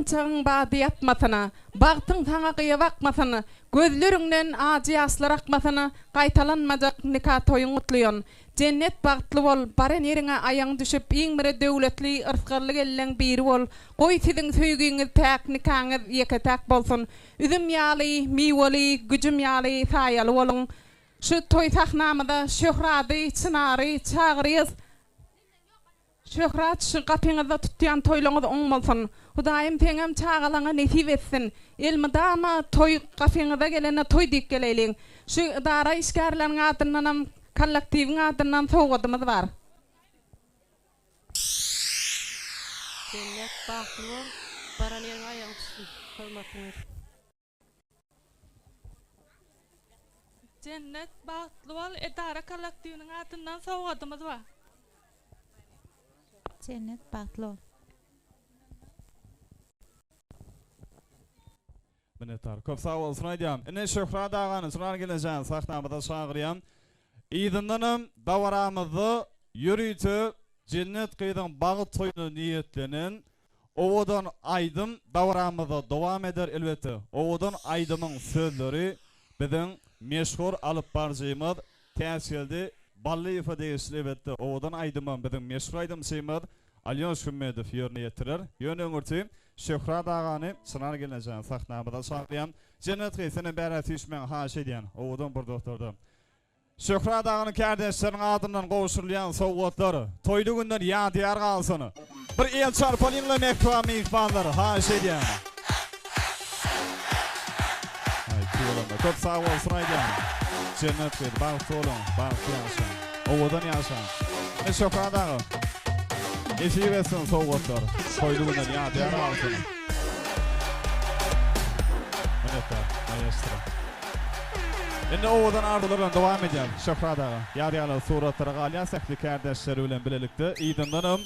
Utançagyň bady ýatmasyn, Bagtyň saňa gyýa bakmasyn, Gözleriňden ajy ýaşlar akmasyn, Gaýtalanmajak nika toýuň gutlaýan. Jennet bagtly bol, baran ýeriňe aýagyň düşüp, iň bir döwletli, yrsgally gelneň biri bol. Goý siziň söýgiňiz päk, nikaňyz ýeke-täk bolsun. Üzüm ýaly miweli, güjüm ýaly saýaly boluň. Şu toý sahnamyza Şöhrady, Çynary çagyrýas. Şöhrat şu gapyňyzda tutýan toýlaňyz oň bolsun. Hudaýym seňem çagalaňa nesip etsin. Elmydama toý gapyňyza gelende toý diýip geleýliň. Şu edara işgärleriniň adyndanam kollektiwiň adyndan sowgadymyz bar. Jennet bagtly bol, baran ýeriňe aýagyň düşsün. Hormatly. Jennet bagtly bol edara kollektiwiniň adyndan sowgadymyz bar. Jennet bagtly bol. Minnetdar. Köp sag bolsun aýdýan. Ine Şöhrat agany Çynar gelnejeňi sahnamyza çagyrýan. Yzyndanam dabaramyzda ýörite Jennet gyzyň bagt toýuna niýetlenen Owadan aýdym dabaramyzda dowam eder elbetde owadan aýdymyň sözleri biziň meşhur alyp baryjymyz Täçgeldi Ballyýewe degişli elbetde owadan aýdymam biziň meşhur aýdymçymyz Alýoş Hümmedow ýerine ýetirer ýöne öňürti Şöhrat agany Çynar gelnejäni sahnamyza çagyrýan Jennet gyz senem bärä süýşmäňi haýyş edýän owadan bir dostlarda Şöhrat aganyň kärdeşleriniň adyndan gowşurylýan sowgatlar toýly günden ýadygär galsyn. Bir el çarpalyňla mähriban myhmanlar, haýyş edýän. Aý, tüweleme. Köp sag bolsun aýdýan. Jennet gyz, bagtly boluň, bagtly ýaşaň. Owadan ýaşaň. Ine Şöhrat aga. Nesip etsin sowgatlar. Toýly günden ýadygär galsyn. Minnetdar, maestro. Indi owadan arzuwlar bilen dowam edýär. Şöhrat aga, ýaz ýaly suratlara galýas ähli kärdeşleri bilen bilelikde. Yzyndanam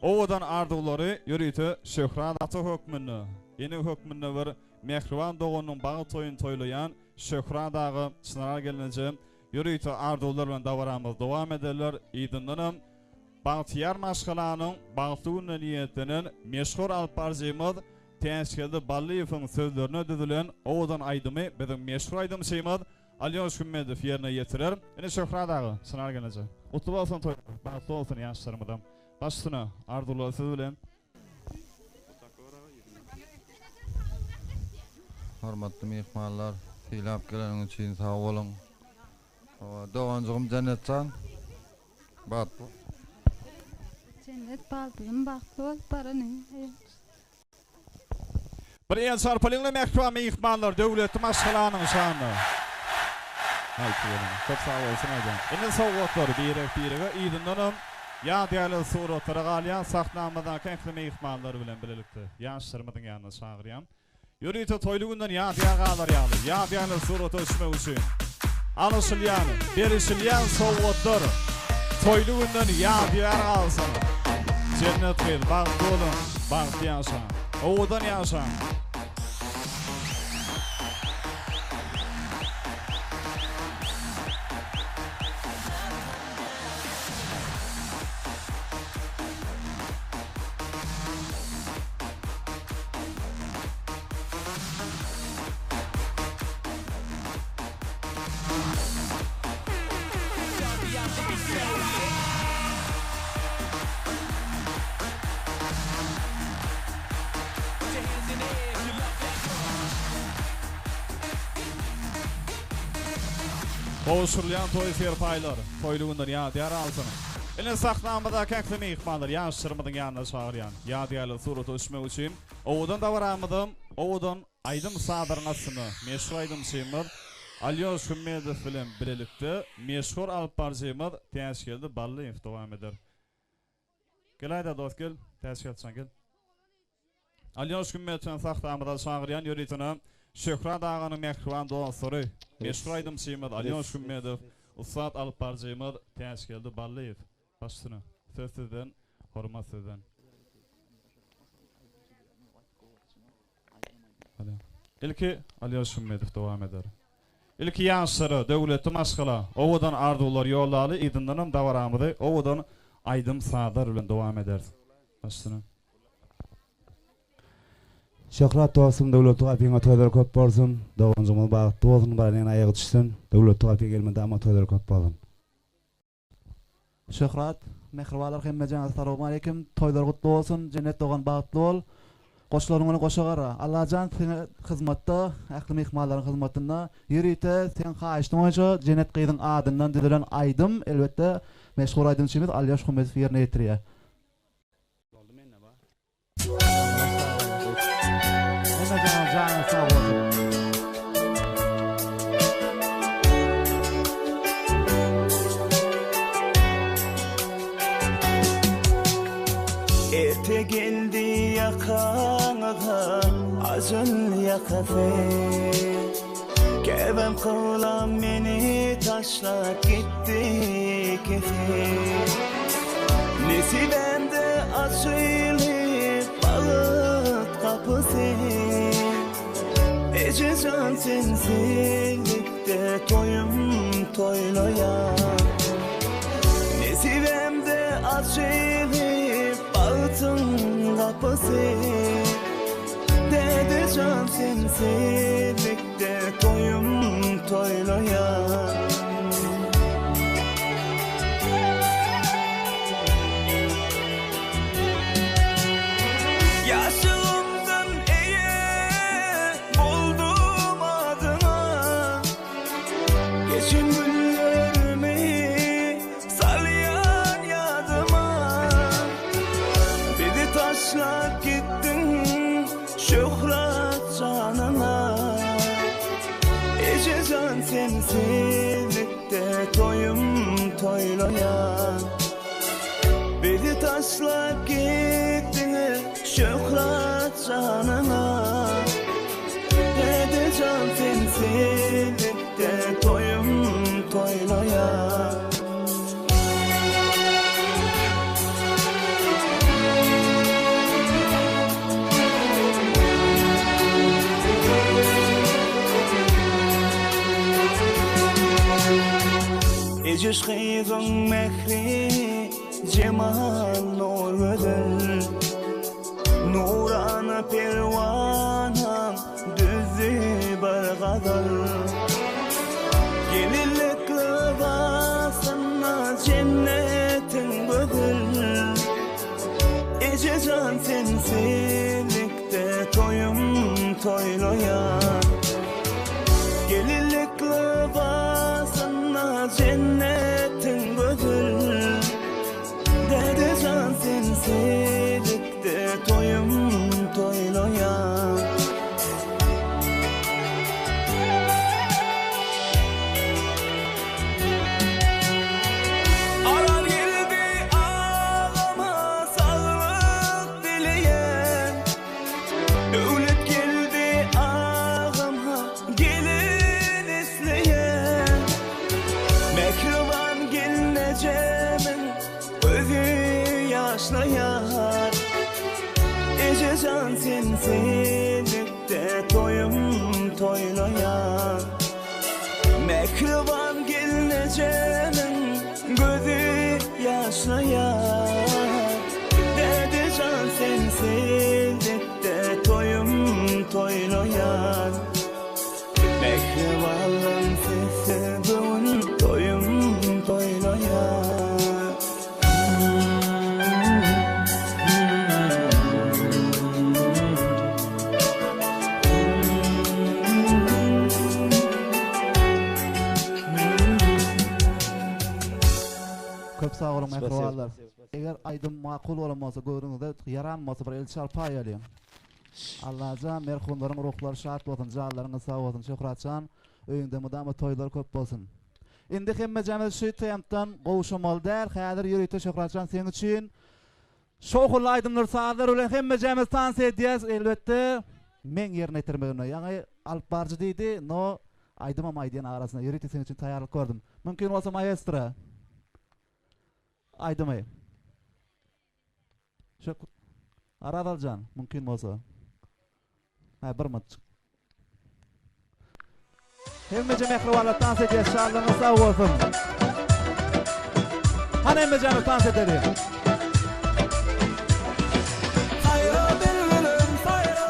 owadan arzuwlary ýörite Şöhrat ata hökmünde, ene hökmünde bir mähriban doganynyň bagt toýuny toýlaýan Şöhrat aga, Çynar gelneje ýörite arzuwlar bilen dabaramyzy dowam ederler. Yzyndanam Bagtyýar maşgalanyň bagtly gününe niýetlenen meşhur alypbaryjymyz Täçgeldi Ballyýewiň sözlerine düzülen owadan aýdymy biziň meşhur aýdymçymyz Alýoş Hümmedow ýerine ýetirer. Ine Şöhrat aga, Çynar gelneje. Gutly bolsun toýuňyz, bagtly bolsun ýaşlarymyzam. Baş üstüne, arzuwlar siz bilen. Hormatly myhmanlar, sylap geleniňiz üçin sag boluň. Doganjygym Jennetjan, Bagtly bol. Jennet baldyzym bagtly bol baranyň Bir el çarpalyňla mähriban myhmanlar döwletli maşgalanyň şanyna. Aý tüweleme. Köp sag bolsun aýdýan. Indi sowgatlar birek birege yzyndanam ýadygärlik suratlara galýan sahnamyzdaky ähli myhmanlar bilen bilelikde ýaşlarymyzyň ýanyna çagyrýan. Ýörite toýly günden ýadygär galar ýaly, ýadygärler surata düşmek üçin alyşylýan, berişilýän sowgatlar toýly günden ýadygär galsyn. Jennet gyz, bagtly boluň, bagtly ýaşaň, owadan ýaşaň! Gowşurylýan toý serpaýlar, toýly günler ýadygär alsyn. Ine sahnamyzdaky ähli myhmanlar ýaşlarymyzyň ýanyna çagyrýan. Ýadygärlik surata düşmek üçin owadan dabaramyzam owadan aýdym-sazlaryň astynda meşhur aýdymçymyz Alýoş Hümmedow bilen bilelikde meşhur alypbaryjymyz Täçgeldi Ballyýew dowam eder. Gel-aýda dost gel, Täçgeldijan gel. Alýoş Hümmedow bilen sahnamyza çagyrýan ýöritene Şöhrat aganyň mähriban dostlary, meşhur aýdymçymyz Alýoş Hümmedow, ussat alypbaryjymyz Täçgeldi Ballyýew. Baş üstüne. Söz sizden, hormat sizden. Ilki Alýoş Hümmedow dowam eder. Ilki ýaşlara, döwletli maşgala owadan arzuwlar ýollaly, yzyndanam dabaramyzy owadan aýdym-sazlar bilen dowam ederis. Baş üstüne. Şöhrat dostum döwletli gapyňa toýlar köp bolsun, doganjygymyz bagtly bolsun baran ýerine aýagy düşsün, döwletli gapyň elmydama toýlary köp bolsun. Şöhrat, mähribanlar hemmejaňyza salowmaleýkim, toýlar gutly bolsun, Jennet dogan bagtly bol, goşlaryň güni goşa gara, Allajan siňe hyzmatda, ähli myhmanlaryň hyzmatynda, ýörite seň haýyşdyň boýunça Jennet gyzyň adyndan düzülen aýdym elbetde meşhur aýdymçymyz Alýoş Hummedow ýerine ýetirýär. Hemmejaňyz janyňyz sag bolsun. Erte geldi ýakaňyza ajal ýakasy Käbäm kylam meni taşlap gitdi ikisi Nesibämde açylyp bagt gapysy Ejejan sensizlikde toýum toýlaýan Nesibämde açylyp bagtyň gapysy Dädejan sensizlikde toýum toýlaýan. Ýaşlygymdan eýe boldum adyňa, Geçen günlerimi Salýan ýadyma Bizi taşlap gitdiň şöhrat janyňa Ejejan sensizlikde toýum toýlaýan Bizi taşlap gitdiň şöhrat janyňa Dädejan sensizlikde toýum toýlaýan. Ejeş gyzyň mähri jemal nur gözel. Nurana perwanam düzdi bir gazal. Gelinlik lybasyna jennetiň gözel. Ejejan sensizlikde toýum toýlaýan. Gelinlik lybasyna jennetiň gözel. Dädejan sensizlikde toýum toýlaýan. Aral geldi agama saglyk dileýän. Döwlet geldi agama gelin isleýän. Mähriban gelnejemiň gözi ýaşlaýar. Ejejan sensizlikde toýum toýlaýar. Mähriban gelnejemiň gözi ýaşlaýar. Dädejan sensizlikde toýum toýlaýar. Mähribanlaň sesi göwün toýum toýlaýar. Köp sag boluň mähribanlar. Eger aýdym makul bolan bolsa göwnüňize ýaran bolsa bir el çarpaýalyň. Allajan merhumlaryň ruhlary şat bolsun janlaryňyz sag bolsun Şöhratjan öýüňde mydama toýlar köp bolsun. Indi hemmejemiz şu tempdan gowşamaly däl häzir ýörite Şöhratjan seň üçin şowhunly aýdymlar sazlar bilen hemmejemiz tans edýäs elbetde meň ýerine ýetirmegimde ýaňy alyp baryjy diýdi no aýdymam aýdýan arasynda ýörite seň üçin taýýarlyk gördüm mümkin bolsa maestro aýdymy. Şo Araz aljan, mümkin bolsa. Ha, bir mıçık. Hemmece mähribanlar tans edýär, şanlyňyz sag bolsun. Hany hemmejemiz tans edeli. Saýra bilbilim saýra.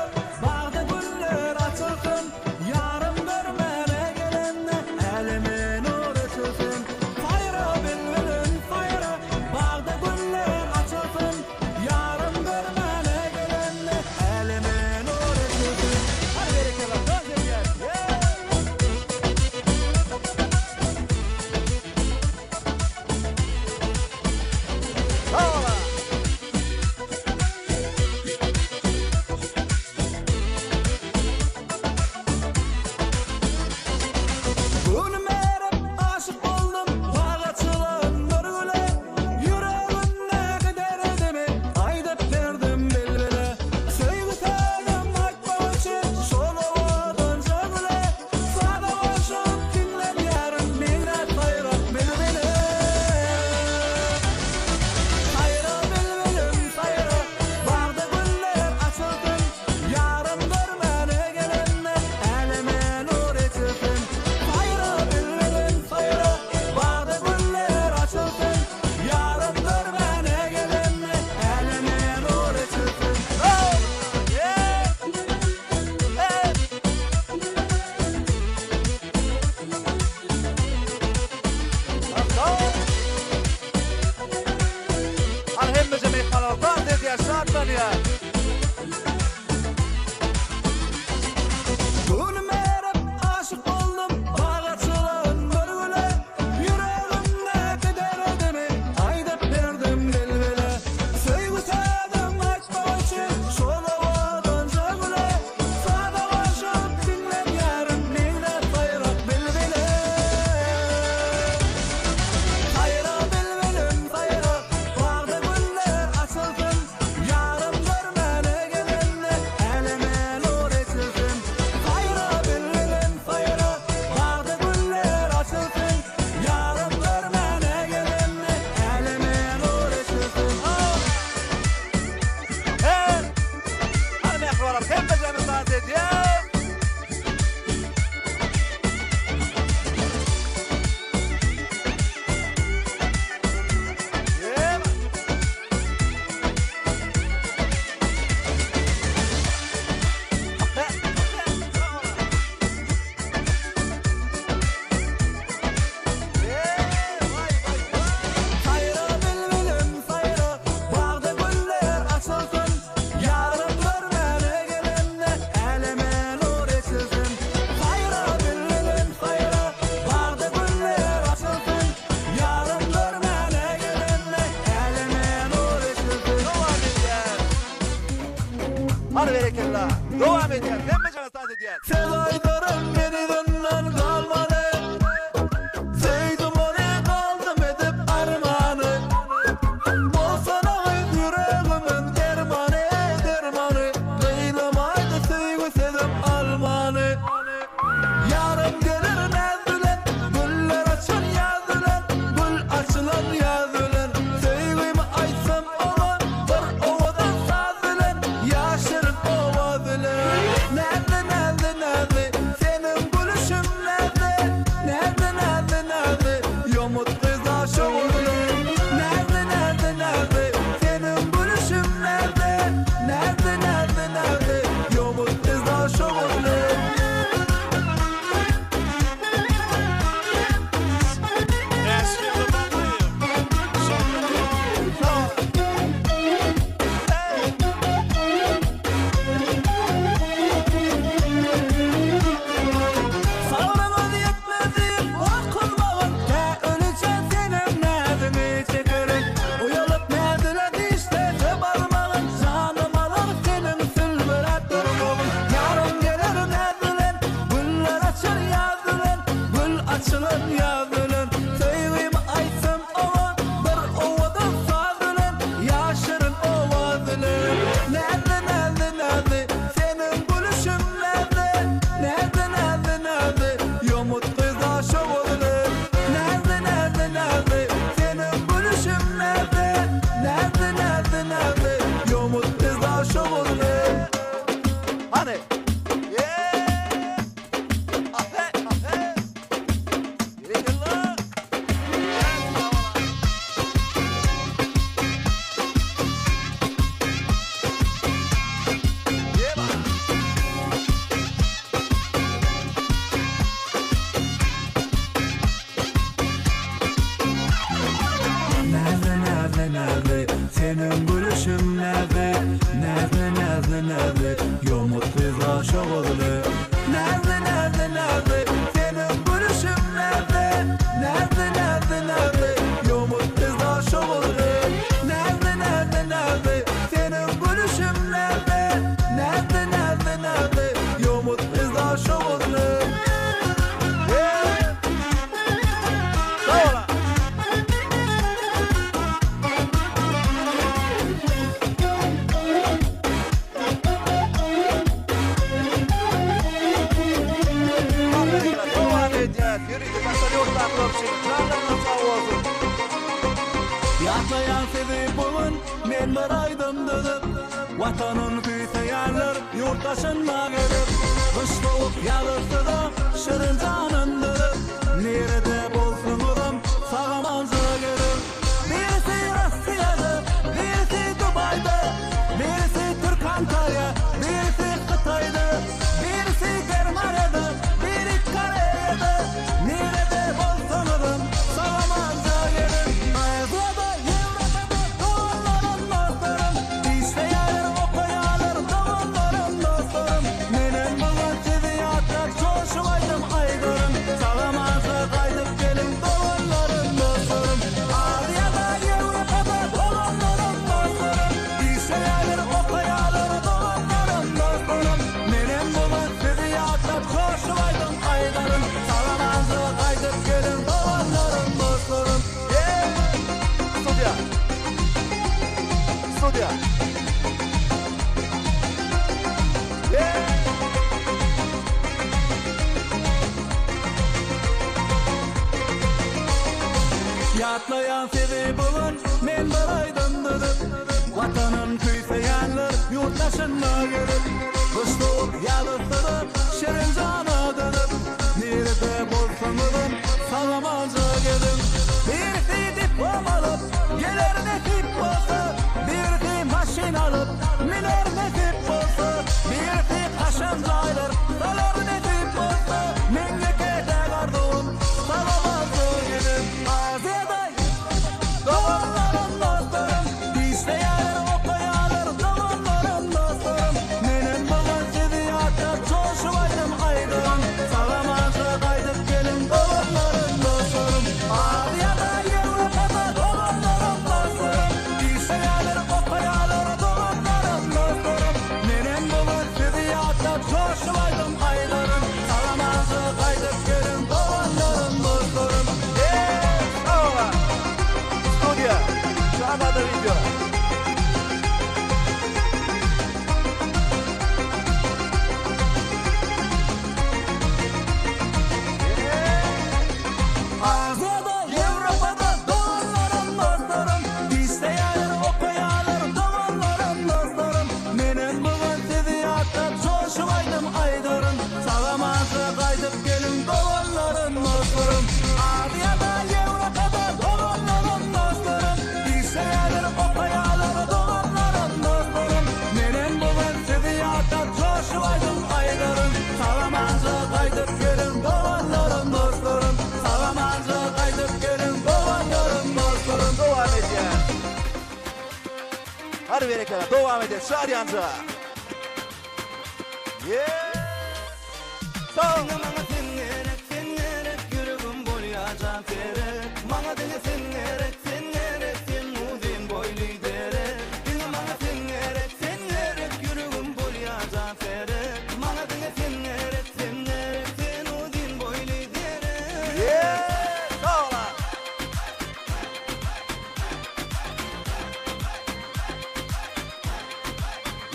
Başlanýar. Göwnüm erip aşyk boldum bag açylan bir güle Ýüregimdäki derdimi aýdyp berdim bilbile Söýgi sözüm aýtmak üçin şol owadanja güle Saza goşup diňlenýärin meňzäp saýrak bilbile Saýra bilbilim saýra bagda güller açylsyn Ýarym görmäne gelende äleme nur eçilsin. Saýra bilbilim saýra, bagda güller açylsyn. Ýarym görmäne gelende äleme nur eçilsin. Hey! Hany mähribanlar hemmejemiz dans edýäs! Saýra bilbilim saýra, bagda güller açylsyn, Ýarym görmäne gelende äleme nur eçilsin. Saýra bilbilim saýra, bagda güller açylsyn, Ýarym görmäne gelende äleme nur eçilsin. Dowam edýär. Hany berekella. Dowam edýär. Hemmejeňiz tans edýäs. Söz aýdarym men yzyndan galmany, Söýdüm ony galdym edip armany. Bolsana gyz ýüregimiň dermany, dermany, Gyýlamaýdy söýgi sözüm almany. Ýarym geler näz bilen, Güller açan ýaz bilen, Gül açylan ýaz bilen. Söýgimi aýtsam oňa, Bir owadan saz bilen, Ýaşyryn owaz bilen. Näzli, näzli, näzli, Seniň gülüşiň näzli. Näzli, näzli, näzli, Ýomut gyz aşa gülli. Näzli, näzli, näzli, Seniň gülüşiň näzli. Näzli, näzli, näzli, Ýomut gyz aşa gülli. Saglyňyz ýetmez diýip gorkuzmagyn, Tä ölüçe senem näziňi çekerin. Uýalyp näzile dişlese barmagyn, Janym alar seniň sülbüräp durmagyň. Ýarym geler näz bilen, Güller açar ýaz bilen, Gül açylar ýaz bilen. Söýgimi aýtsam oňa, Bir owadan saz bilen, Ýaşyryn owaz bilen. Näzli, näzli, näzli, Seniň gülüşiň näzli. Näzli, näzli, näzli, Ýomut gyz aşa gözli. Näzli, näzli, näzli, Seniň gülüşiň näzli. Näzli, näzli, näzli, Ýomut gyz aşa gözli. Hany. Ýee! Ahe, ahe! Berekella! Näzli, näzli, näzli, Seniň gülüşiň näzli. Näzli, näzli, näzli, Ýomut gyz aşa gözli. Näzli, näzli, näzli, Seniň gülüşiň näzli. Näzli, näzli, näzli, Ýomut gyz aşa gözli. Näzli, näzli, näzli, Seniň gülüşiň näzli. Näzli, näzli, näzli, Ýomut gyz aşa gözli. Dowam edýäs. Ýörite daşary ýurtdakylar üçin. Janlaryňyz sag bolsun. Ýatlaýan sizi bu gün men bir aýdym düzüp, Watanyn küýseýänler ýurt daşynda gezip, Gyş sowuk ýazyrsa-da şirin janyn düzüp, Nirede bolsaňyzam sag-amanja gezip. Birisi Rossiýada, birisi Dubaýda, Birisi Türk Antalýa, birisi Hytaýda, Birisi Germaniýada, biri Koreýada, Nirede bolsaňyzam sag-amanja geliň. Aziýada, Ýewropada doganlarym, dostlarym, Işleýärin. Ýatlap sizi bu gün men bir aýdym düzüp, Watanyn küýseýänler ýurt daşynda gezip, Gyş sowuk ýazysada şirin jana dönüp, Nirede bolsaňyzam sag-amanja geziň. Birisi diplom alyp geler nesip bolsa, Birisi maşyn alyp miner nesip bolsa, Birisi kaşaň jaýlar salar nesip bolsa, Meň ýeke-täk arzuwym sag-amanja geziň. Aziýada doganlarym dostlarym Işleýärler okaýarlar doganlarym dostlarym Menem bu gün sizi ýatlap joşup aýdym aýdaryn Sag-amanja gaýdyp geliň doganlarym dostlarym Aziýada Ýewropada doganlarym dostlarym Işleýärler okaýarlar doganlarym dostlarym Menem bu gün sizi ýatlap joşup aýdym aýdaryn Sag-amanja gaýdyp geliň doganlarym dostlarym. Sag Studiýa. Şamada wideo. Aziýada, Ýewropada doganlarym, dostlarym, Işleýärler, okaýarlar doganlarym, dostlarym. Menem bu gün sizi ýatlap joşup aýdym aýdaryn. Sag-amanja gaýdyp geliň doganlarym, dostlarym. Aziýada, Ýewropada doganlarym, dostlarym, Işleýärler, okaýarlar doganlarym, dostlarym. Menem bu gün sizi ýatlap joşup aýdym aýdaryn. Sag-amanja gaýdyp geliň doganlarym, dostlarym. Sag-amanja gaýdyp geliň doganlarym, dostlarym. Dowam edýär. Hadi berekella dowam edýär Şadyýanja. Yeah! Sag Diňe maňa sen gerek, sen gerek, ýüregim bolýar jan serek. Maňa diňe sen gerek, sen gerek, sen uzyn boýly derek. Diňe maňa sen gerek, sen gerek, ýüregim bolýar jan serek. Maňa diňe sen gerek, sen gerek, sen uzyn boýly derek. Yeah! Sag ola.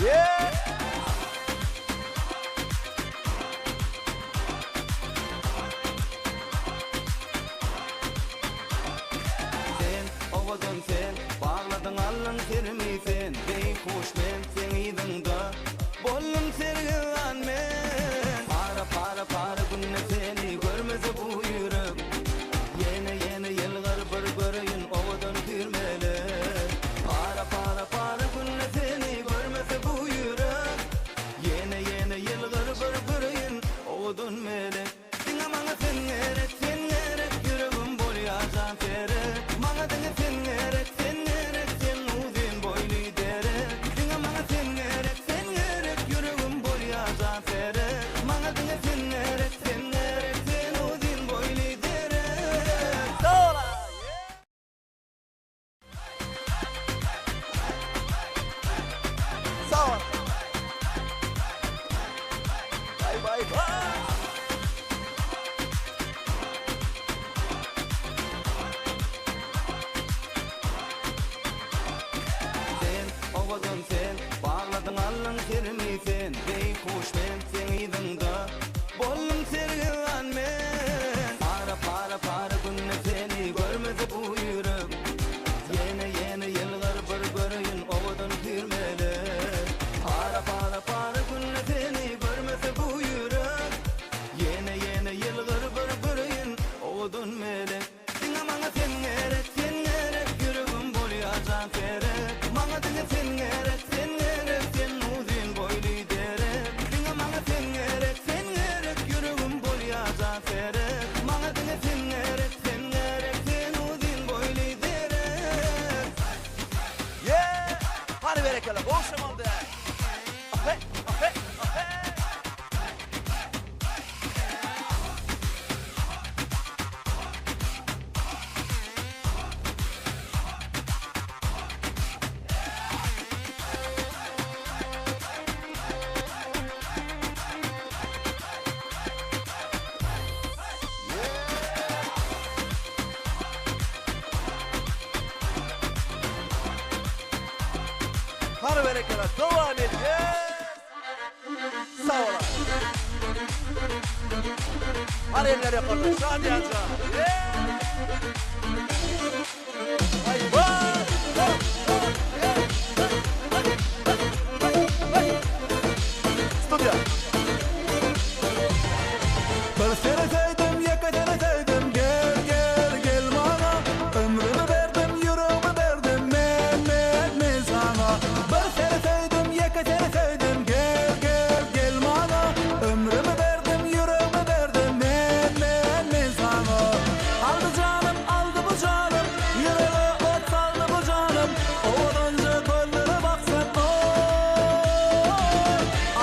Yeah! Sen, owadan sen, bagladyň allyň serimi sen, Beýhuş men seň yzyňda, boldum sergezdan men. Para, para, para günde seni görmese bu ýürek, Ýene, ýene ýylgyr bir göreýin owadan hüýrmeli. Para, para, para günde seni görmese bu ýürek, Ýene, ýene ýylgyr bir göreýin owadan melek. Diňe maňa sen gerek, sen gerek, ýüregim bolýar jan serek. Maňa diňe sen gerek, sen gerek, sen uzyn boýly derek. Diňe maňa sen gerek, sen gerek, ýüregim bolýar jan serek. Maňa diňe sen gerek, sen gerek, sen uzyn boýly derek. Sag ola. Sag ol. Bay bay bay. Sen, owadan sen, bagladyň allyň serimi sen, Beýhuş men seň yzyňda, boldum sergezdan men. Para, para, para günde seni görmese bu ýürek, Ýene, ýene ýylgyr bir göreýin owadan hüýrmeli. Para, para, para günde seni görmese bu ýürek, Ýene, ýene ýylgyr bir göreýin owadan melek. Diňe maňa sen gerek, sen gerek, ýüregim bolýar jan serek. Maňa diňe sen gerek, sen gerek, sen uzyn boýly derek. Diňe maňa sen gerek, sen gerek, ýüregim bolýar jan serek. Maňa diňe sen gerek, sen gerek, sen uzyn boýly derek. Yeah! Hadi berekella. Gowşamaly. Ahe, ahe, ahe. Hadi berekella. Dowam edýär. Sag ola. Hadi eller ýokarda. Şadyýanja. Yeah! Bolýar. Bir seni söýdüm, ýeke seni söýdüm, Gel, gel, gel maňa. Ömrümi berdim, ýüregimi berdim, Men, men, men saňa. Bir seni söýdüm, ýeke seni söýdüm, Gel, gel, gel maňa. Ömrümi berdim, ýüregimi berdim, Men, men, men saňa. Aldy janym, aldy bu janym, Ýürege ot saldy bu janym, Owadanja gözlere baksan, oý.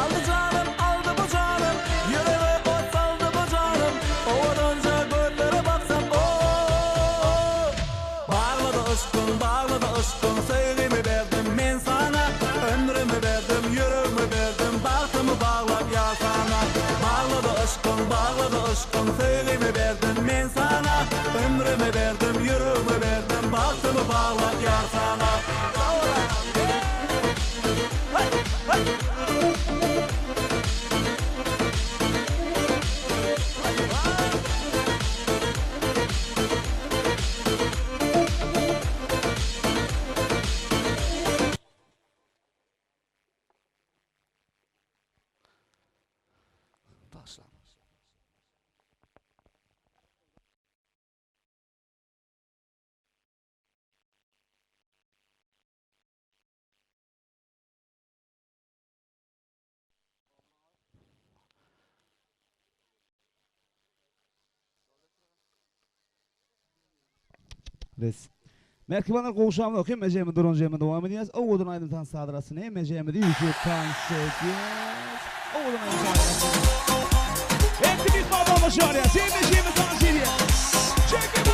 Aldy janym, aldy bu janym, Ýürege ot saldy bu janym, Owadanja gözlere baksan, oý. Baglady yşkyň, baglady yşkyň, Söýgimi berdim men saňa, Ömrümi berdim, ýüregimi berdim, Bagtymy baglap ýar saňa. Baglady yşkyň, baglady yşkyň, Söýgimi berdim men saňa, Ömrümi berdim, ýüregimi berdim, Bagtymy baglap ýar saňa. Başla. Res. Merkibanlar gowşamyz hemme jemi duran jemi dowam edýäs. Owadan aýdym tans sadrasyny hemme jemi üýşüp tans edýäs. Owadan aýdym sadrasyny. Hepimiz babama şarýas. Hemme jemi tans edýäs. Çekip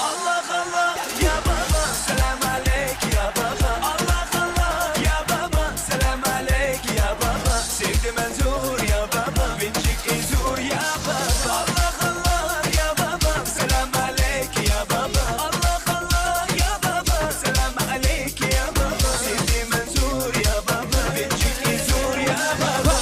Allah Allah ya baba selam aleyk ya baba Allah Allah ya baba selam aleyk ya baba Sevdi menzur ya baba Vincik izur ya baba Allah Allah ya baba selam aleyk ya baba Allah Allah ya baba selam aleyk ya baba Sevdi menzur ya baba Vincik izur ya baba.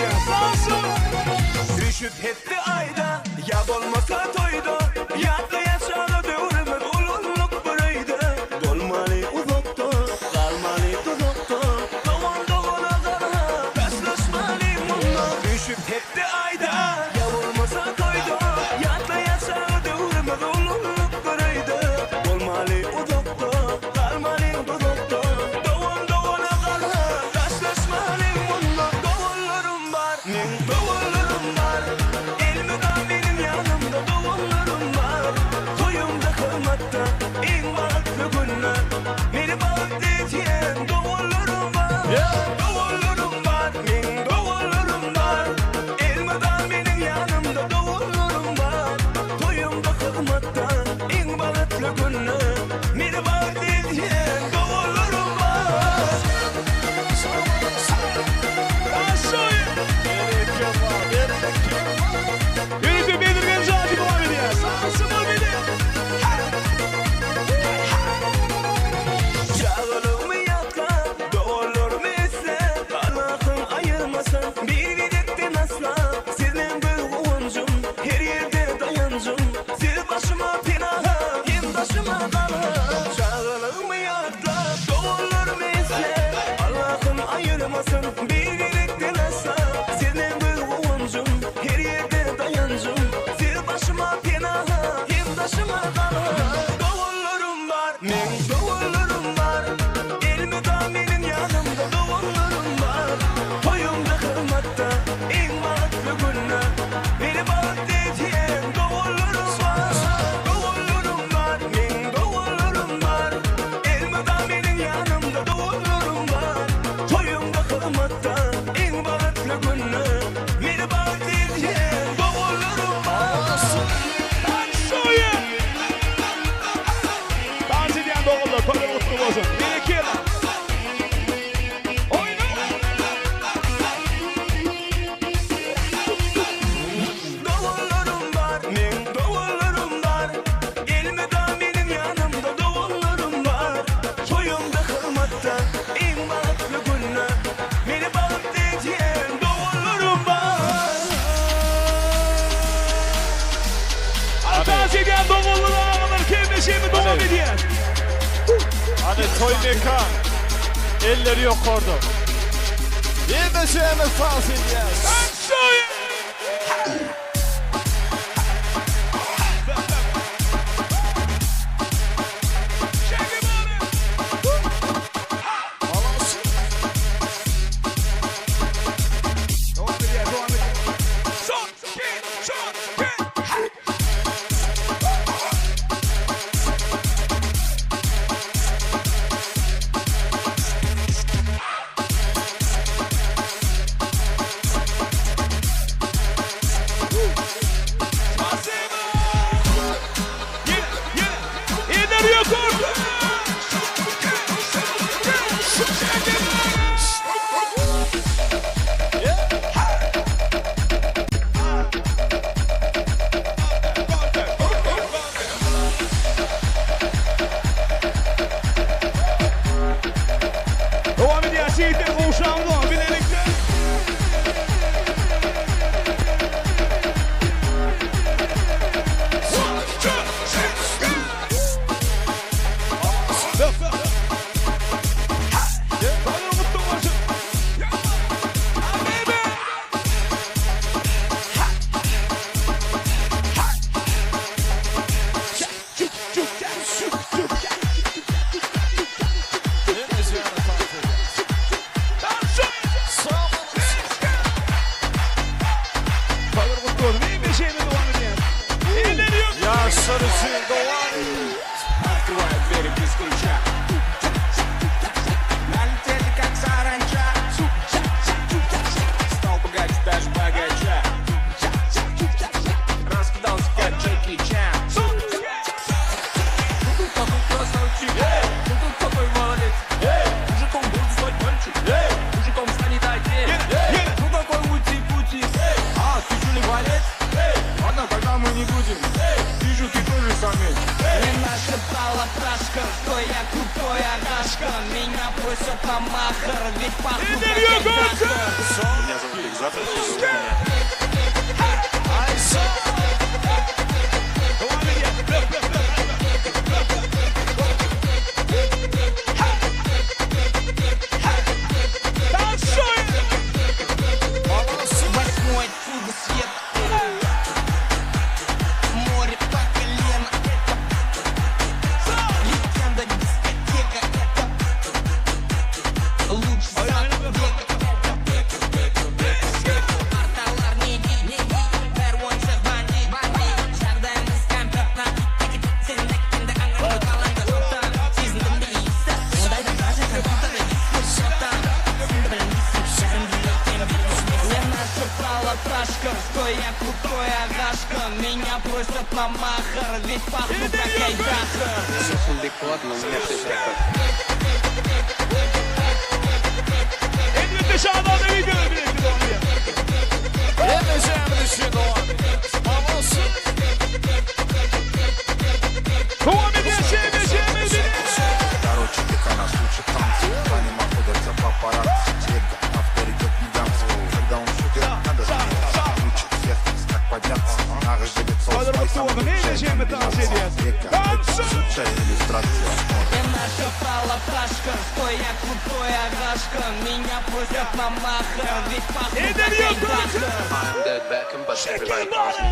edýär. Tansu! Üýşüp hepde aýda, ýa bolmasa toýda, Ýatlaýas çaga döwrümiz ulaldyk bir öýde. Bolmaly uzakda, galmaly duzakda, Dogan dogana galha, daşlaşmaly munda. Üýşüp hepde aýda, ýa bolmasa toýda, Ýatlaýas çaga döwrümiz ulaldyk bir öýde. Bolmaly uzakda, galmaly duzakda, Dogan dogana galha, daşlaşmaly munda. Doganlarym bar, meň doganlarym bar, Elmydam meniň ýanymda doganlarym bar. Toýumda, hyzmatda, iň bagtly günde Meni bagtly edýän doganlarym bar. Doganlarym bar, meň doganlarym bar, Elmydam meniň ýanymda doganlarym bar. Toýumda, hyzmatda, iň bagtly günde Meni bagtly edýän doganlarym bar. Ýörite Bedirgen Jajy dowam edýär. Tansu bile. Çagalygymy ýatlap, doganlarymy isläp, Allahym aýyrmasyn bir-birekden asla. Siz meň göz guwanjym, her ýerde daýanjym. Siz başyma penaha, hem daşyma gala. Çagalygymy ýatlap, doganlarymy isläp, Allahym aýyrmasyn bir-birekden asla. Siz meň göz guwanjym, her ýerde daýanjym. Siz başyma penaha, hem daşyma gala. Doganlarym bar, meň doganlarym bar. Elmydam meniň ýanymda doganlarym bar. Toýumda, hyzmatda, iň bagtly günde Meni bagtly edýän doganlarym bar. Doganlarym bar, meň doganlarym bar. Elmydam meniň ýanymda doganlarym bar. Toýumda, hyzmatda, iň bagtly günde Meni bagtly edýän doganlarym bar. Tansu! Dans edýän doganlar, toýlar gutly bolsun. Berekella. Oýna! Doganlarym bar, meň doganlarym bar. Elmydam meniň ýanymda doganlarym bar. Toýumda, hyzmatda, iň bagtly günde Meni bagtly edýän doganlarym bar. Dans edýän doganlar agalar kemleşemi dowam edýär. Hadi toý mekan. Elleri ýokarda. Ýemeşeme tans edýär. Tansu! Dowam edýär, dowam edýär. Son, iki, son, iki. Ýene, ýene. Elleri ýokarda. Dowam edýär, şeýtan gowşamyz bilelikde. Ýaşlar üçin dowam edýär. Открываю двери без ключа. Налетели как саранча. Стал богаче даже богача. Раскидался как Джеки Чан. Ну ты такой красавчик. Ну ты такой молодец. Мужиком буду звать мальчик. Мужиком станет отец. Ну такой ути-пути. А, ты что ли валец? Ладно, тогда мы не будем. Вижу, ты тоже самец. Мне нашептала пташка, что я крутой агашка. Меня просят на махар, ведь пахну как айдаһар. Меня зовут Бекзат. Восьмое чудо света. Море по колено. Это легенда дискотека. Это лучший сад века. Арталар не ди, бер ойыншық бандит. Жағдайымыз компьютер. Я нашептала пташка, что я крутой агашка. Меня просят на махар, ведь пахну как айдаха. Короче, дека нас учат танцы, за ним охотятся папарацци. Дека авторитет гигантский, когда он шутит, надо смеяться. Учит всех нас, как подняться. На Дека, это лучшая иллюстрация. Я нашептала пташка, что я крутой агашка. Меня просят на махар, ведь пахну как айдаха. I'm dead Beckham, but everybody calls me.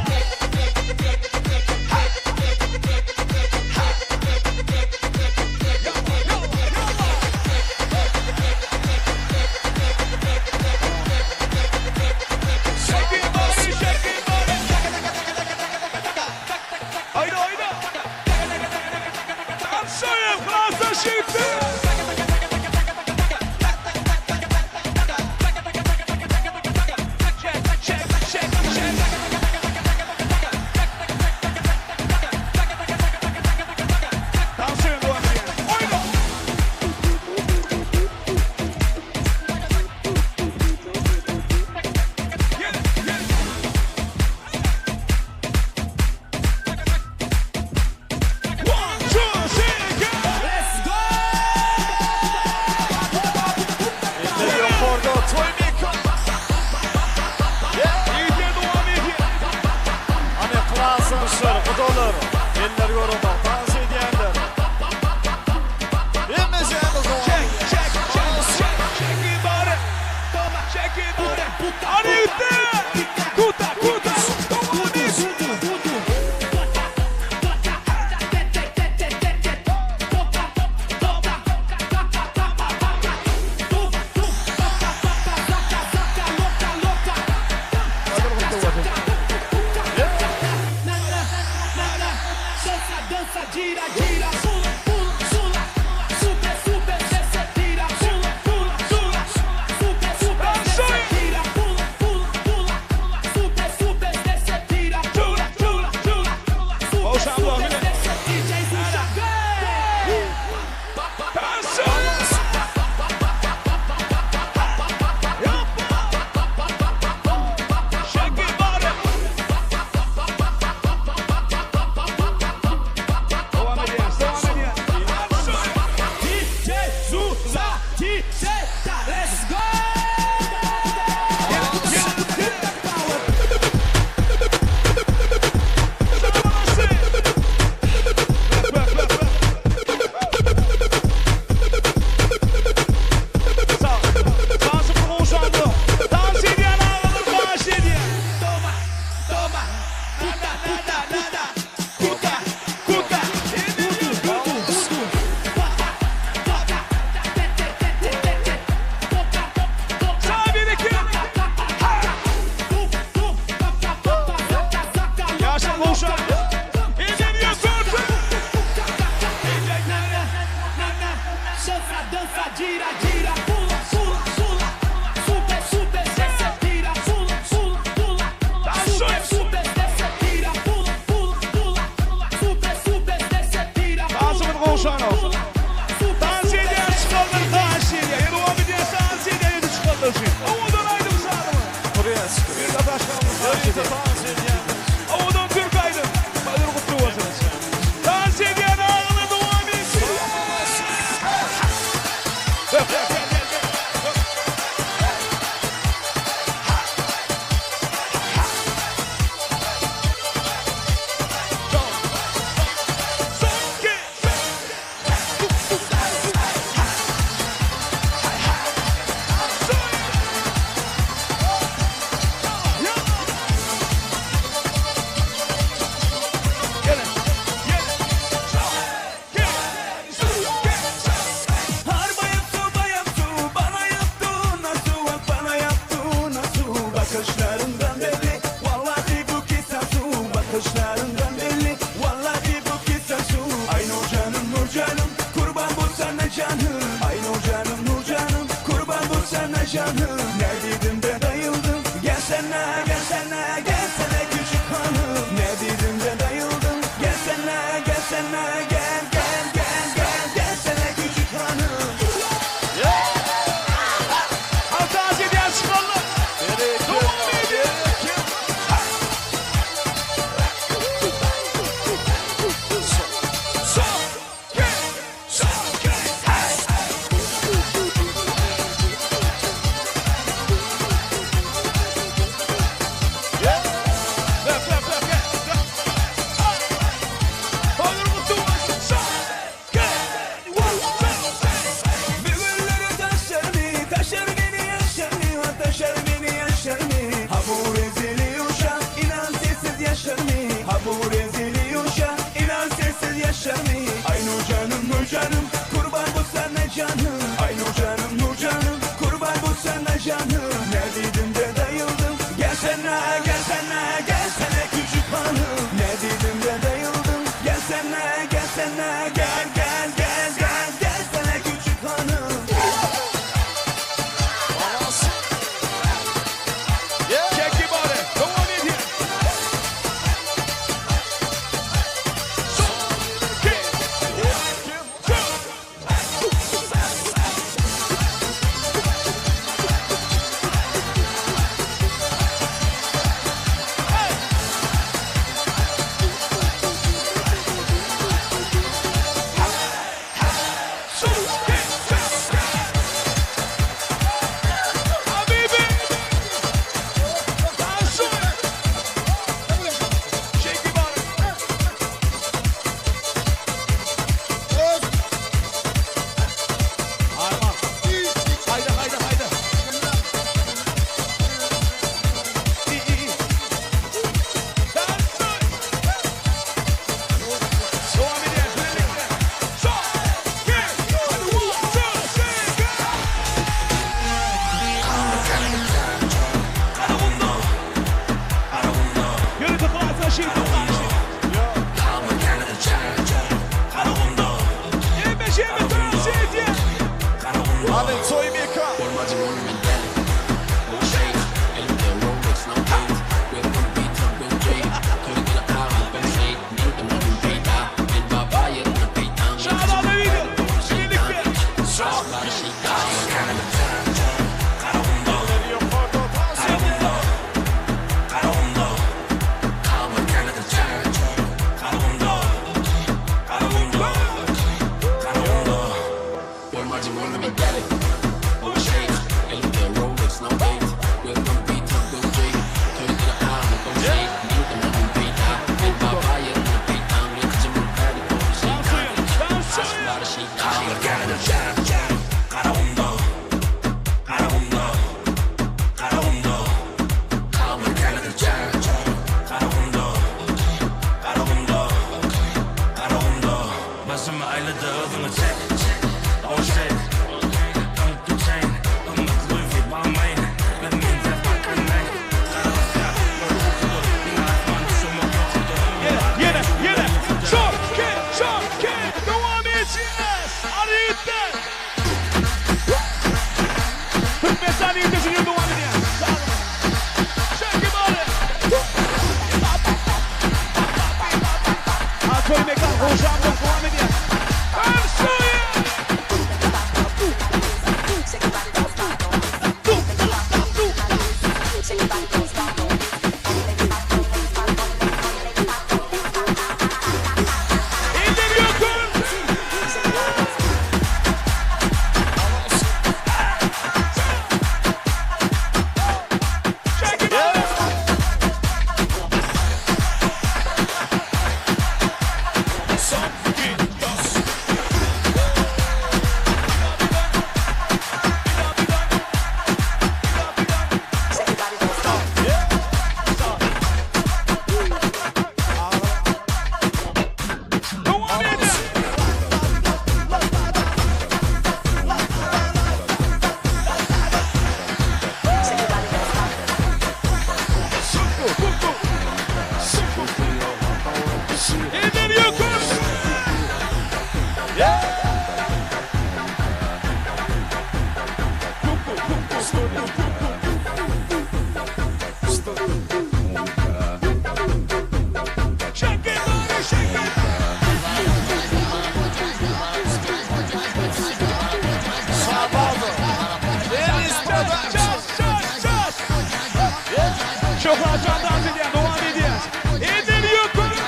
Bakışlarından belli Vallahi bu kisa su Bakışlarından belli Vallahi bu kisa su Ay nur canım nur canım Kurban bu sana canım Ay nur canım nur canım Kurban bu sana canım Ne dedim de bayıldım Gelsene gelsene gelsene küçük hanım Ne dedim de bayıldım Gelsene gelsene gel gel gel gel Gelsene küçük hanım Dans edýän çykarlar. Dowam edýär. Mühürleri taşır mı? Taşır beni yaşar mı? Taşır beni yaşar mı? Ha bu rezili uşak inan sensiz yaşar mı? Ha bu rezili uşak inan sensiz yaşar mı? Ay nur canım nur canım kurban bu sana canım Ay nur canım nur canım kurban bu sana canım Ne dedim de dayıldım Gelsene gelsene gelsene küçük hanım Ne dedim de dayıldım Gelsene gelsene gel gel gel gel gelsene küçük hanım Çeki bari. Dowam edýär. Haydi haydi haydi. İyi iyi iyi. Dowam edýär birlikte. Son, iki, hadi one, two, three, go. Yürü tıklarsa şimdi karşı. Yeme dans edýär. Hadi toý meka. Şahane video. Birlikte. Başımı ayladı özüňe çek Oh shit Don't do chain Ymmat Louis V Balmain Ben men Yine yine. Çok ki çok ki. Devam edeceğiz. Arayıp Türkmenistan ülkesinin devam edýär. Sağ olun. Çeki bari. Toý mekan hocam devam edýär. Her Şöhratjan dans edýär, dowam edýär. Elleri ýokary.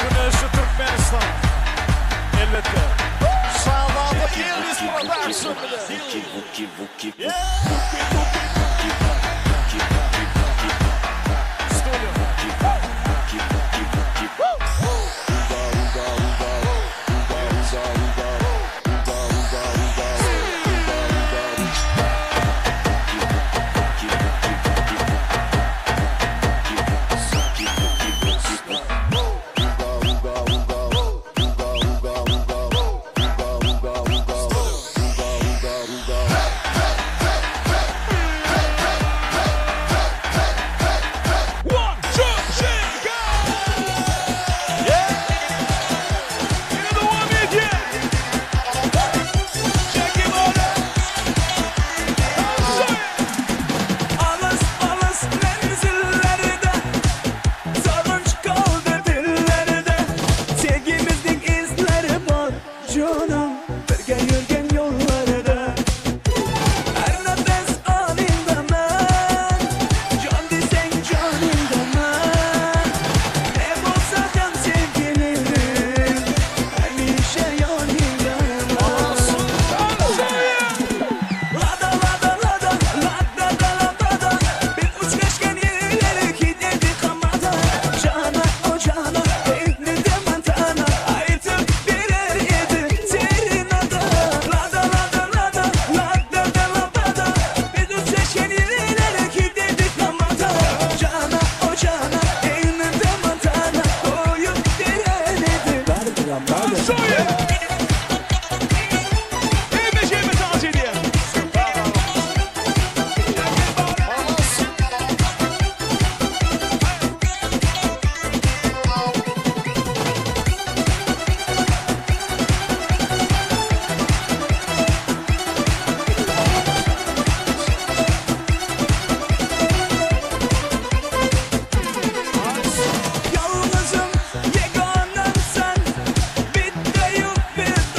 Güneşli Türkmenistan. Elbetde. Şazada Elvis Production bile. One, two, three, go! Yeah! Yine dowam edýär. Çekip ony. Alys alys menzillerde Sarınç kaldı dillerde Sevgimizin izleri var canım Birge yürgen yollarda Her nefes anında ben Can desen canında ben Ne bolsa can sevgilim Hemişe yanında Lada lada lada lada da lada da Bir uç geçken ileri giderdi kamada Cana o cana elinde mantana Aytıp birer yedi serenada Lada lada lada lada da lada da Bir uç geçken ileri giderdi kamada Cana o cana elinde mantana Koyup birer yedi Hemme şeyimi dans edýär. Yalnızım yeganem sen Bitti yok bir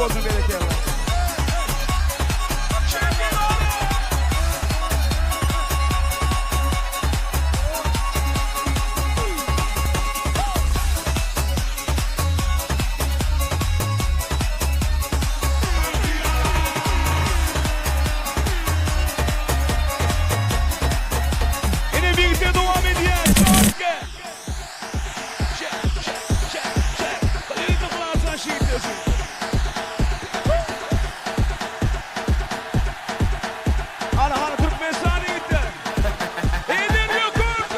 bolsun berekella. Ine birlikte dowam edýär. Hany hany Türkmenistan ýigitler. Eder ýokurt.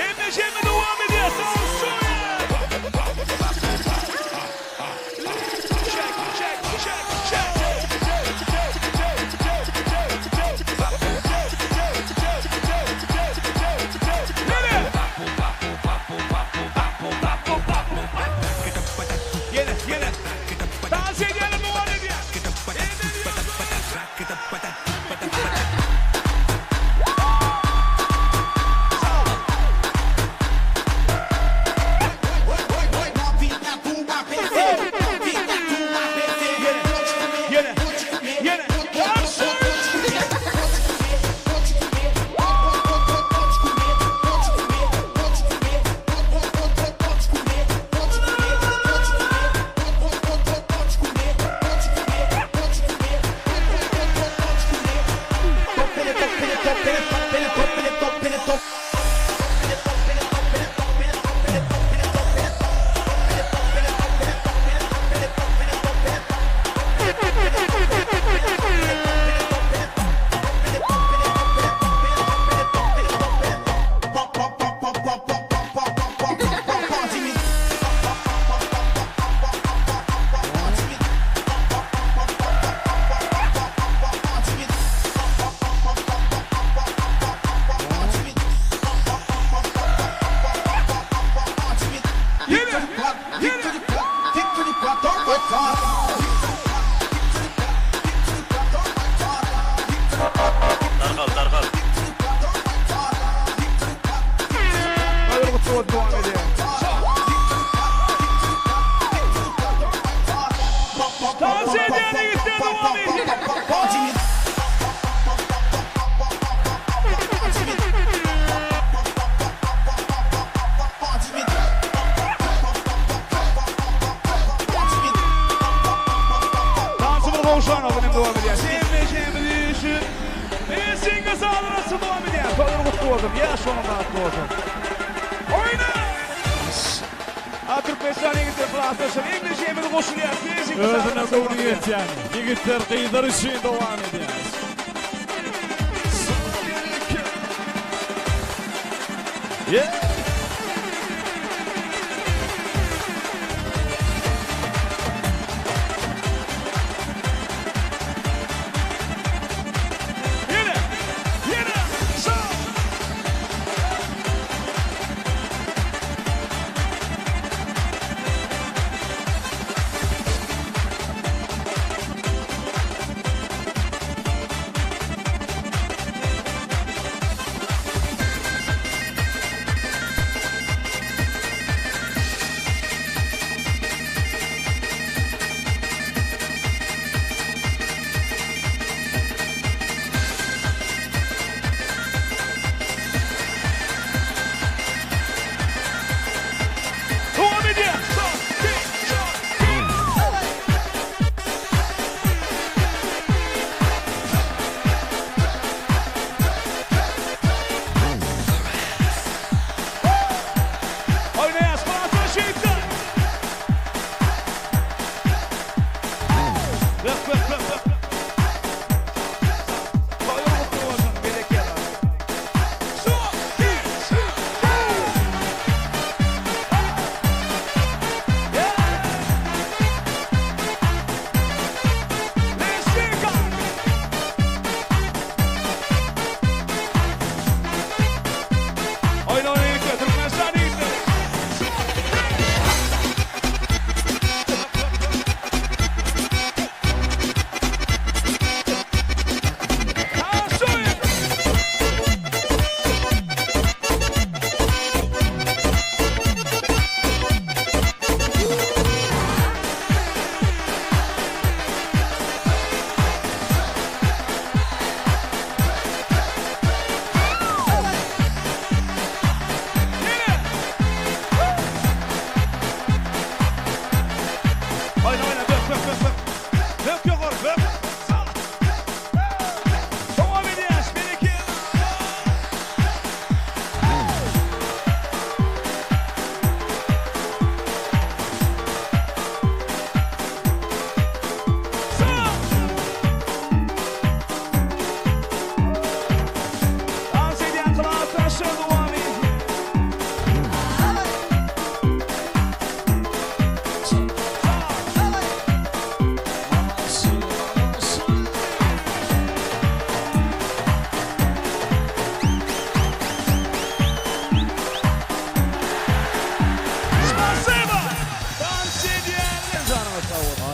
Emme-jemme dowam edýär. Ýene, ýene. Dans edýäler dowam edýär. Ýene, ýene. Dans! Ýene, ýene. Dargal, dargal. Toýlar gutly bolsun dowam edýär. Dans edýän ýigitler dowam edýär. Dansymyz gowşanok inim dowam edýär. Jemme-jemme düşüp, Eşigiň sazynasy dowam edýär. Toýlar gutly bolsun, ýaş bolan bagtly bolsun. Oýna! A Türkmenistan ýigitler klasdaşlar emme-jemme goşulýar. Eşigiň Özüne sazynasy göwni dowam edýär. ýetýän ýigitler gyzlar üçin dowam edýär. Yeah. Ýene, ýene. Sağ.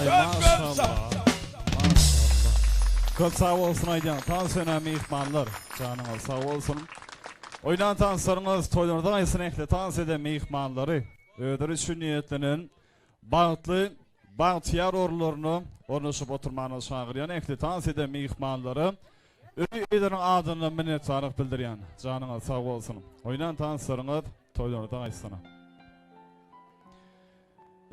Aý maşallah. Maşallah. Köp sag bolsun aýdýan tans öne myhmanlar. Janyňyz sag bolsun. Oýnan tanslaryňyz toýlarda aýsyn ähli tans eden myhmanlary özleri üçin niýetlenen bagtly bagtyýar orunlaryna ornaşyp oturmana çagyrýan ähli tans eden myhmanlara öý eýeleriniň adyndan minnetdarlyk bildirýän. Janyňyz sag bolsun. Oýnan tanslaryňyz toýlarda aýsyn.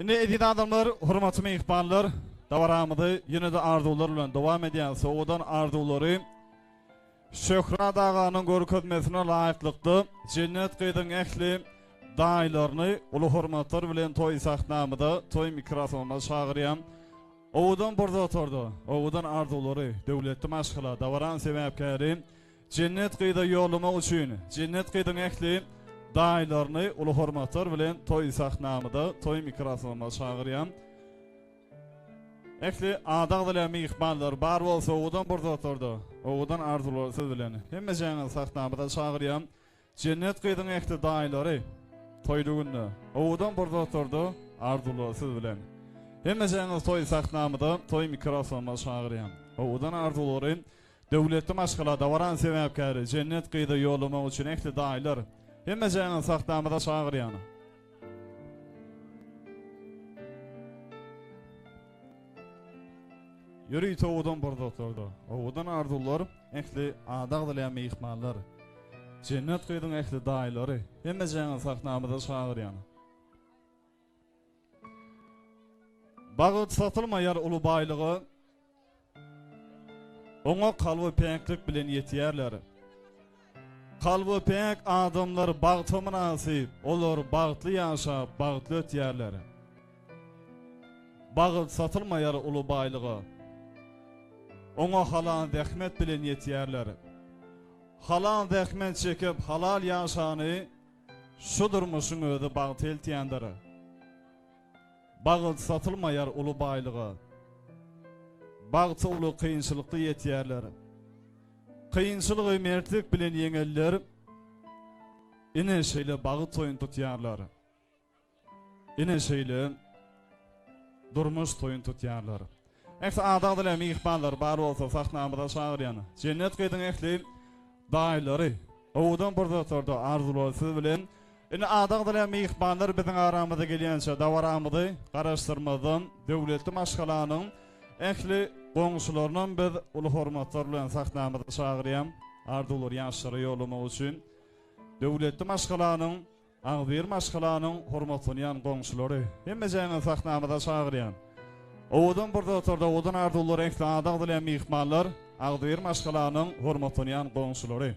Indi eziz adamlar, hormatly myhmanlar, dabaramyzy ýene-de arzuwlar bilen dowam edýän sowadan arzuwlary Şöhrat aganyň görkezmesine laýyklykda Jennet gyzyň ähli daýylaryny uly hormatlar bilen toý sahnamyza, toý mikrofonyma çagyrýan. Owadan burzatorda, owadan arzuwlary, döwletli maşgala, dabaran sebäpkäri Jennet gyza ýollamak üçin Jennet gyzyň ähli daýylaryny uly hormatlar bilen toý sahnamyza, toý mikrofonyma çagyrýan. Ähli ady agzalýan myhmanlar bar bolsa owadan pursatlarda, owadan arzuwlar siz bilen. Hemmejäňizi sahnamyza çagyrýan. Jennet gyzyň ähli daýylary toýly günde, owadan pursatlarda arzuwlar siz bilen. Hemmejäňizi toý sahnamyza, toý mikrofonyma çagyrýan. Owadan arzuwlary Döwletli maşgala dabaran sebäpkäri Jennet gyza ýollamak üçin ähli daýylar hemmejäňizi sahnamyza çagyrýan. Ýörite owadan pursatlarda, owadan arzuwlar ähli ady agzalýan myhmanlar Jennet gyzyň ähli daýylary hemmejäňizi sahnamyza çagyrýan. Bagt satylmaýar uly baýlyga, Oňa kalby päklik bilen ýetýärler. Kalby päk adamlar bagta mynasyp, olar bagtly ýaşap, bagtly ötýärler. Bagt satylmaýar uly baýlyga, Oňa halal zähmet bilen ýetýärler. Halal zähmet çekip, halal ýaşany Şu durmuşyň özi bagta eltýändir. Bagt satylmaýar uly baýlyga. Bagta uly kynçylykda ýetýärler. Kynçylygy mertlik bilen ýeňenler ine şeýle bagt toýuny tutýarlar. Ine şeýle durmuş toýuny tutýarlar. Ähli adag bilen myhmanlar bar bolsa sahnamyza çagyrýan. Jennet gyzyň ähli daýylary owadan pursatlarda arzuwlary siz bilen. Indi adag bilen myhmanlar biziň aramyza gelýänçä dabaramyzy garaşdyrmazdan döwletli maşgalanyň ähli goňşularynam biz uly hormatlar bilen sahnamyza çagyrýan arzuwlary ýaşlara ýollamak üçin döwletli maşgalanyň Agzybir maşgalanyň hormatlanýan goňşulary, hemmejäňizi sahnamyza çagyrýan. Owadan pursatlarda owadan arzuwlar ähli ady agzalýan myhmanlar, agzybir maşgalanyň hormatlanýan goňşulary.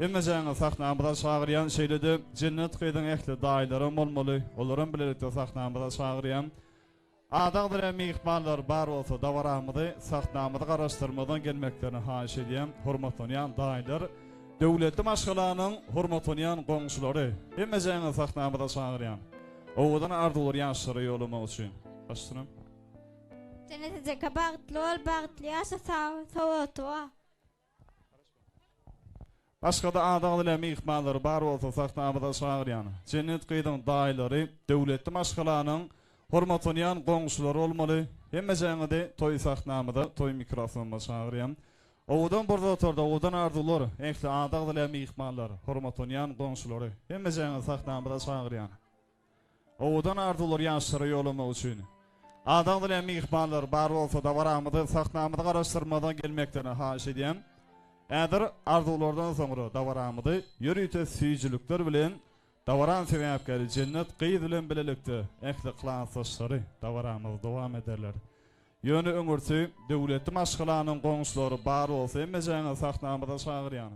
Hemmejäňizi sahnamyza çagyrýan, şeýle-de Jennet gyzyň ähli daýylaram bolmaly, olaram bilelikde sahnamyza çagyrýan. Adag bilen myhmanlar bar bolsa dabaramyzy, sahnamyzy garaşdyrmadan gelmeklerini haýyş edýän, hormatlanýan daýylar, döwletli maşgalanyň hormatlanýan goňşulary, hemmejäňizi sahnamyza çagyrýan. Owadan arzuwlar ýaşlara ýollamak üçin. Başlanam. Jennet ejeke bagtly bol bagtly ýaşa sag sowatly bol. Başgada adagy bilen myhmanlary bar bolsa sahnamyza çagyrýan. Jennet gyzyň daýylary, döwletli maşgalanyň hormatlanýan goňşulary bolmaly. Hemmejäňizi toý sahnamyza, toý mikrofonyma çagyrýan. Owadan burzatorda owadan arzuwlar, ähli adagy bilen myhmanlar, hormatlanýan goňşulary. Hemmejäňizi sahnamyza çagyrýan. Owadan arzuwlar ýaşlara ýollamak üçin. Adag bilen myhmanlar bar bolsa dabaramyzy sahnamyzy garaşdyrmadan gelmeklerini haýyş edýän. Häzir arzuwlardan soňra dabaramyzy ýörite süýjülikler bilen dabaran sebäpkäri Jennet gyz bilen bilelikde ähli klasdaşlary dabaramyzy dowam ederler. Ýöne öňürti döwletli maşgalanyň goňşulary bar bolsa hemmejäňizi sahnamyza çagyrýan.